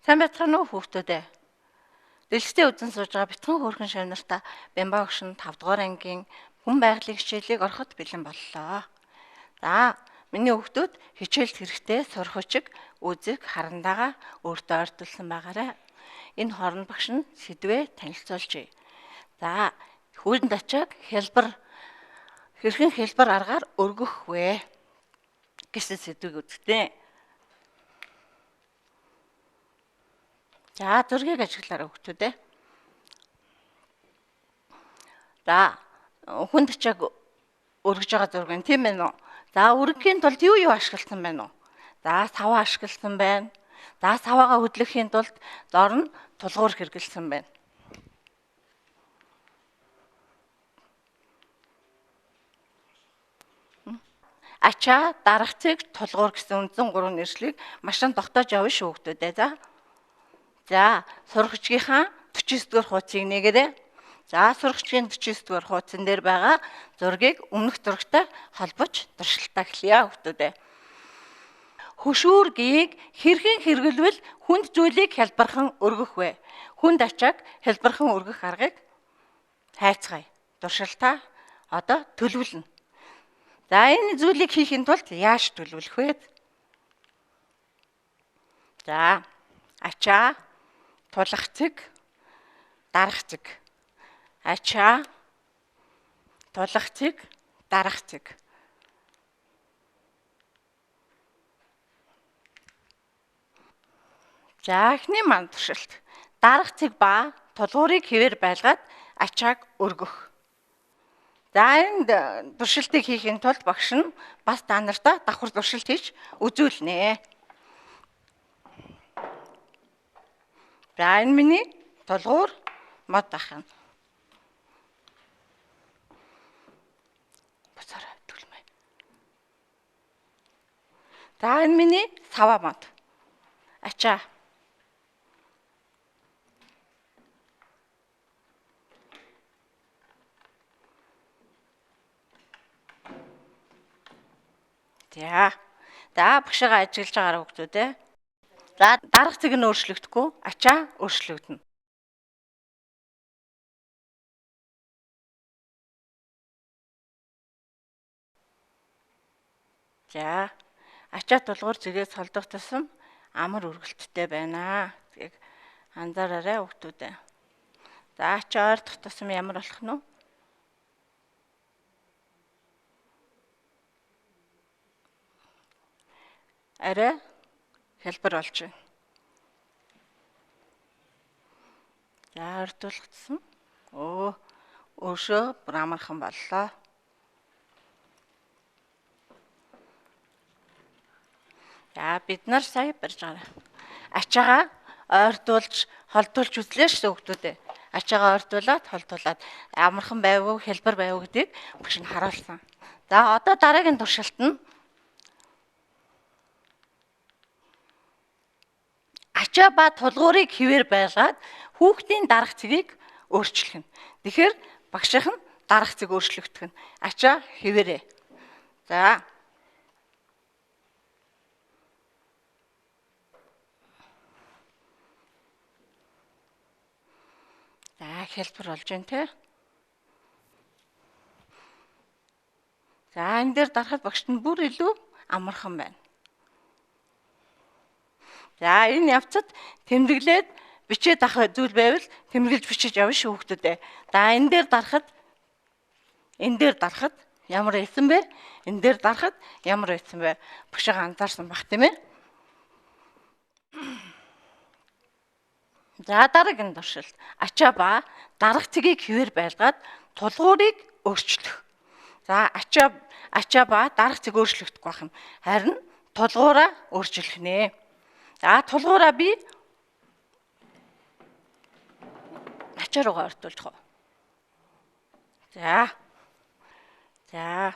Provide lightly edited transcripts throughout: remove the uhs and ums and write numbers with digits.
Сайн байцгаана уу хүүхдүүд ээ. Дэлгэцээ үзэн сууж байгаа бяцхан хөөрхөн шавнартаа Бямба өгшин 5 дугаар ангийн хүн байгалийн хичээлийг ороход бэлэн боллоо. За, миний хүүхдүүд хичээлд хэрэгтэй сурах хүчиг үзэг харандаага өөртөө ойртуулсан байгаарай. Энэ хооронд багш нь сэдвээ танилцуулжээ. За, хүнд ачааг хялбар хэрхэн хялбар аргаар өргөх вэ гэсэн сэдвийг үзтээ. За, зургийг ажиглаарай хүүхдүүд ээ. За, хүнд ачааг өргөж байгаа зураг нь тийм ээ үү? За, өргөхийн тулд юу юу ашигласан байна уу? За, саваа ашигласан байна. За, саваагаа хөдлөхийн тулд дор нь тулгуур хэрэглэсэн байна. Ачаа, дарах цэг, тулгуур гэсэн үндсэн гурван нэршлийг маш тогтоож явна шүү хүүхдүүд ээ. За. За, сурагчгийнхаа 49 дугаар хуудсыг нэгээрэй. За, сурагчгийн 49 дугаар хуудсан дээр байгаа зургийг өмнөх зурагтай холбож туршилтаа эхлэе хүүхдүүд ээ. Хөшүүргийг хэрхэн хэрэглэвэл хүнд зүйлийг хялбархан өргөх вэ? Хүнд ачааг хялбархан өргөх аргыг хайцгаая. Туршилтаа одоо төлөвлөнө. За, энэ зүйлийг хийхин тулд яаж төлөвлөх вэ? За, ачаа, тулах цэг, дарах цэг. Ачаа, тулах цэг, дарах цэг. За, эхний маань туршилт. Дарах цэг ба тулгуурыг хэвээр байлгаад ачааг өргөх. За, энд туршилтыг хийхин тулд багш нь бас та нартаа давхар туршилт хийж үзүүлнэ. За, энэ миний тулгуур мод ах юм. Буцаарай түлмээ. За, энэ миний саваа мод. Ачаа. За. За, багшигаа ажиглаж байгаарай хүүхдүүд ээ. За, дарах цэг нь өөрчлөгдөхгүй, ачаа өөрчлөгдөнө. За, ачаа тулгуур цэгээс холдох тусам амар өргөлттэй байна гэдгийг анзаараарай хүүхдүүд ээ. За, ачаа ойртох тусам ямар болох нь вэ? Арай хялбар болж байна. За, ойртуулах тусам өөршөө бүр амархан боллоо. За, бид нар сая барьж байгаа. Ачаагаа ойртуулж, холдуулж үзлээ шүү хүүхдүүд ээ. Ачаагаа ойртуулад, холдуулад амархан байв уу, хялбар байв уу гэдгийг багш нь харуулсан. За, одоо дараагийн туршилт нь ачаа ба тулгуурыг хэвээр байлгаад хүүхдийн дарах цэгийг өөрчлөх нь. Тэгэхээр багшийнх нь дарах цэг өөрчлөгдөх нь. Ачаа хэвээрээ. За. За, хялбар болж байна те. За, энэ дээр дарахад багшд нь бүр илүү амархан байна. За, энэ явцад тэмдэглээд бичээд авах зүйл байвал тэмдэглэж бичиж явна шүү хүүхдүүд ээ. За, энэ дээр дарахад ямар байсан бэ? Энэ дээр дарахад ямар байсан бэ? Багшигаа анзаарсан бах тийм ээ. За, дараагийн туршилт. Ачаа ба дарах цэгийг хэвээр байлгаад тулгуурыг өөрчлөх. За, ачаа ба дарах цэг өөрчлөгдөхгүй байх нь. Харин тулгуураа өөрчлөх нэ. За, тулгуураа би ачаа руугаа ойртуулах уу? За. За.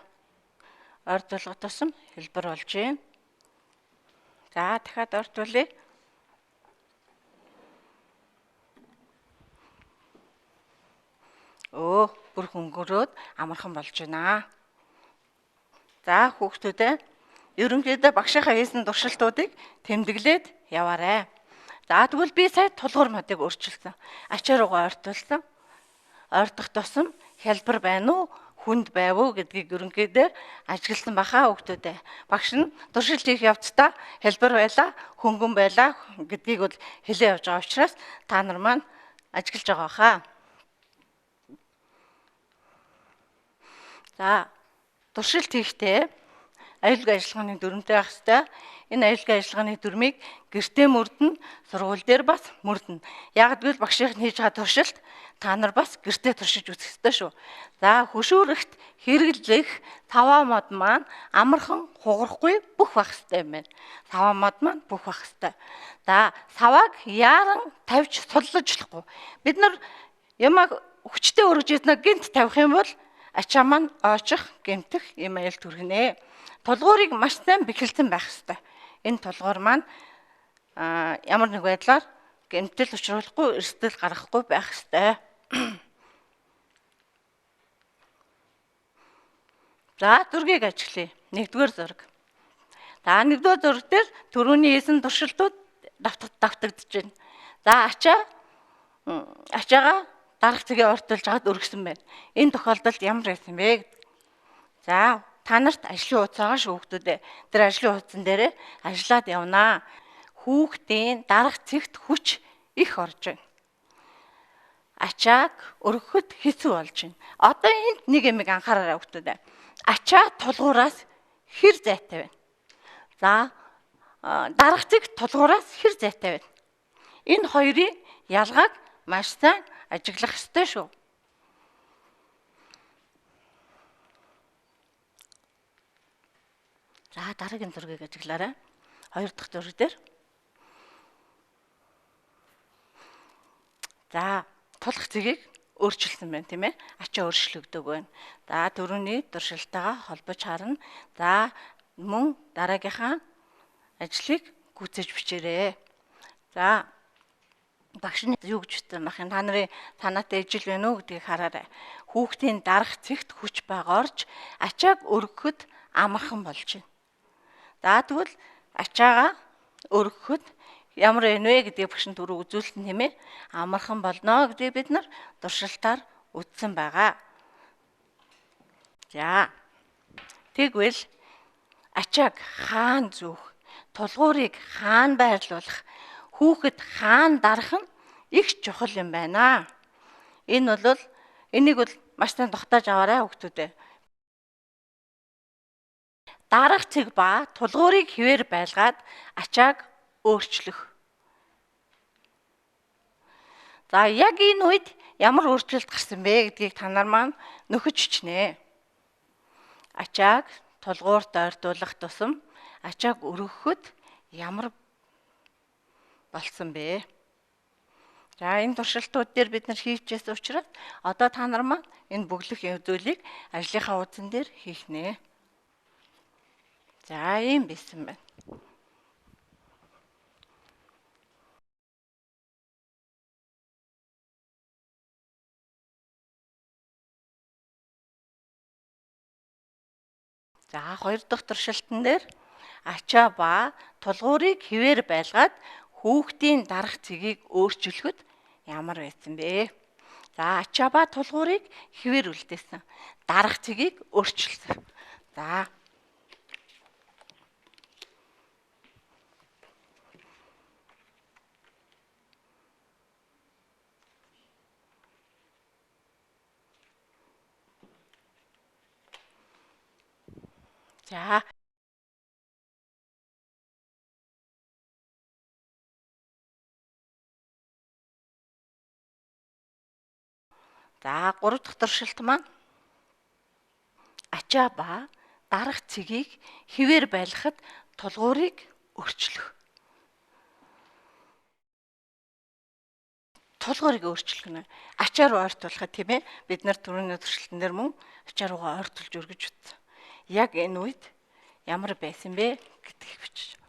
Ойртуулах тусам хэлбэр болж байна. За, дахиад ойртуулъя. Бүр хөнгөрөөд амархан болж байна. За, хүүхдүүд ээ. Ерөнхийдөө багшийнхаа хийсэн туршилтуудыг тэмдэглээд яваарай. За тэгвэл би сая тулгуур модыг өөрчилсөн. Ачаа руугаа ойртуулсан. Ойртох тусам хялбар байна уу? Хүнд байв уу гэдгийг ерөнхийдөө ажигласан баха хүүхдүүдээ. Багш нь туршилт хийх явцдаа хялбар байлаа, хөнгөн байлаа гэдгийг бол хэлээ явж байгаа учраас та нар маань ажиглаж байгаа хаа. За туршилт хийхдээ аюулгүй ажиллагааны дүрмтэй байх ёстой. Энэ аюулгүй ажиллагааны дүрмийг гэртээ мөрдөн, сургууль дээр бас мөрдөн. Яг гэвэл багшийн хийж байгаа туршилт та нар бас гэртээ туршиж үзэх ёстой шүү. За хөшүүрэгт хэрэглэх саваа мод маань амархан хугарахгүй бүх байх ёстой юм байна. Саваа мод маань бүх байх ёстой. За савааг яаран тавьж суллаж болохгүй. Бид нар ямаг хүчтэй өргөж ийснэ гинт тавих юм бол ачаа маань ойчих, гэмтэх юм аюул төргөнэ. Тулгуурыг маш сайн бэхэлсэн байх ёстой. Энэ тулгуур маань ямар нэг байдлаар гэмтэл учруулахгүй, эрсдэл гаргахгүй байх ёстой. За зургийг ажиглая. Нэгдүгээр зураг. За нэгдүгээр зураг дээр түрүүний хийсэн туршилтууд давтагдаж байна. За ачаагаа дарах цэгээ ойртуулж хагаад өргөсөн байна. Энэ тохиолдолд ямар байсан бэ? За та нарт ажлын хуудас байгаа шүү хүүхдүүдээ. Тэр ажлын хуудсан дээрээ ажиллаад явнаа. Хүүхдийн дарах цэгт хүч их орж байна. Ачааг өргөхөд хэцүү болж байна. Одоо энд нэг юмыг анхаараарай хүүхдүүдээ. Ачаа тулгуураас хэр зайтай байна? За дарах цэг тулгуураас хэр зайтай байна? Энэ хоёрын ялгааг маш сайн ажиглах ёстой шүү. За дараагийн зургийг ажиглаарай. Хоёр дахь зураг дээр. За тулах цэгийг өөрчилсөн байна, тийм ээ. Ачаа өөрчлөгдөг байна. За түрүүний туршилтайгаа холбож харна. За мөн дараагийнхаа ажлыг гүйцээж бичээрэй. За багш нь юу гэж хэлсэн байх юм? Та нарын санаатай ижил байна уу гэдгийг хараарай. Хүүхдийн дарах цэгт хүч байгаа орж ачааг өргөхөд амархан болж байна. За тэгвэл ачаагаа өргөхөд ямар байна вэ гэдгийг багш нь түрүү үзүүлсэн, тийм ээ. Амархан болно гэдгийг бид нар туршилтаар үзсэн байгаа. За тэгвэл ачааг хаан зүүх, тулгуурыг хаан байрлуулах, хүүхэд хаан дарах нь их чухал юм байна. Энэ бол энийг бол маш сайн тогтоож аваарай хүүхдүүдээ. Дарах цэг ба тулгуурыг хэвээр байлгаад ачааг өөрчлөх. За яг энэ үед ямар өөрчлөлт гарсан бэ гэдгийг та нар маань нөхөж бичнэ. Ачааг тулгуурт ойртуулах тусам ачааг өргөхөд ямар болсон бэ? За энэ туршилтууд дээр бид нар хийчихсэн учраас одоо та нар маань энэ бөглөх зүйлийг ажлынхаа хуудсан дээр хийх нэ. За ийм байсан байна. За хоёр дахь туршилтан дээр ачаа ба тулгуурыг хэвээр байлгаад хүүхдийн дарах цэгийг өөрчлөхөд ямар байсан бэ? За ачаа ба тулгуурыг хэвээр үлдээсэн. Дарах цэгийг өөрчилсөн. За За За гурав дахь туршилт маань ачаа ба дарах цэгийг хэвээр байлгахад тулгуурыг өөрчлөх. Тулгуурыг өөрчлөх нь ачаа руу ойртуулахад, тийм ээ. Бид нар түрүүний туршилтан дээр мөн ачаа руугаа ойртуулж өргөж утсан. Яг энэ үед ямар байсан бэ гэдгийг бичиж.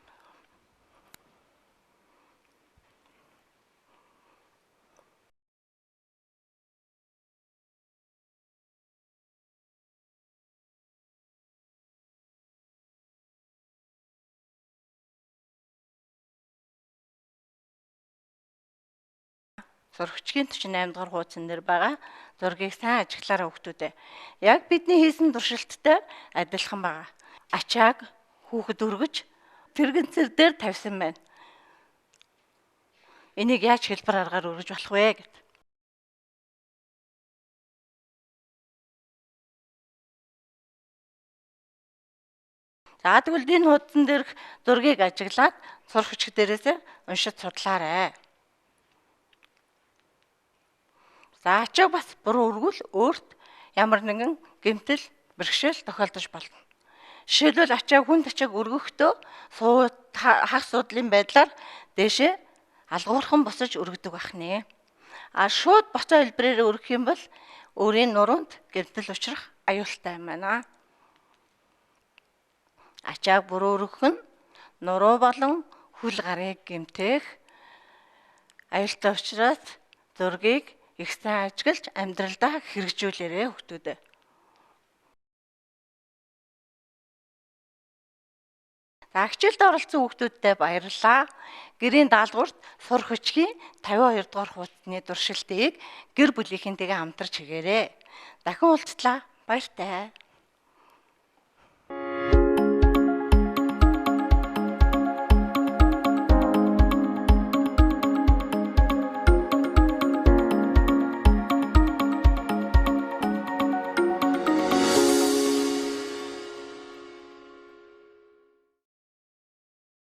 Сурагчгийн 48 дугаар хуудсан дээр байгаа зургийг сайн ажиглаарай хүүхдүүдээ. Яг бидний хийсэн туршилттай адилхан байгаа. Ачааг хүүхэд өргөж тэрэгцэр дээр тавьсан байна. Энийг яаж хэлбэр аргаар өргөж болох вэ гэд. За тэгвэл энэ хуудсан дээрх зургийг ажиглаад сурах хүчиг дээрээс уншиж судлаарай. За ачааг бас буруу өргөл өөрт ямар нэгэн гэмтэл бэрхшээл тохиолдож болно. Жишээлбэл ачааг хүнд ачааг өргөхдөө хагас суудлын байдлаар дээшээ алгуурхан босож өргөдөг байх нэ. А шууд боцоо хэлбэрээр өргөх юм бол өөрийн нуруунд гэмтэл учрах аюултай юм байна. Ачааг буруу өргөх нь нуруу болон хөл гарыг гэмтэх аюултай учраас зургийг их сайн ажиглаж амьдралдаа хэрэгжүүлээрэй хүүхдүүдээ. За хичээлд оролцсон хүүхдүүддээ баярлалаа. Гэрийн даалгаварт сур хүчгийн 52 дугаар хуудасны туршилтыг гэр бүлийнхэнтэйгээ хамтарч хийгээрэй. Дахин уулзтлаа. Баяртай.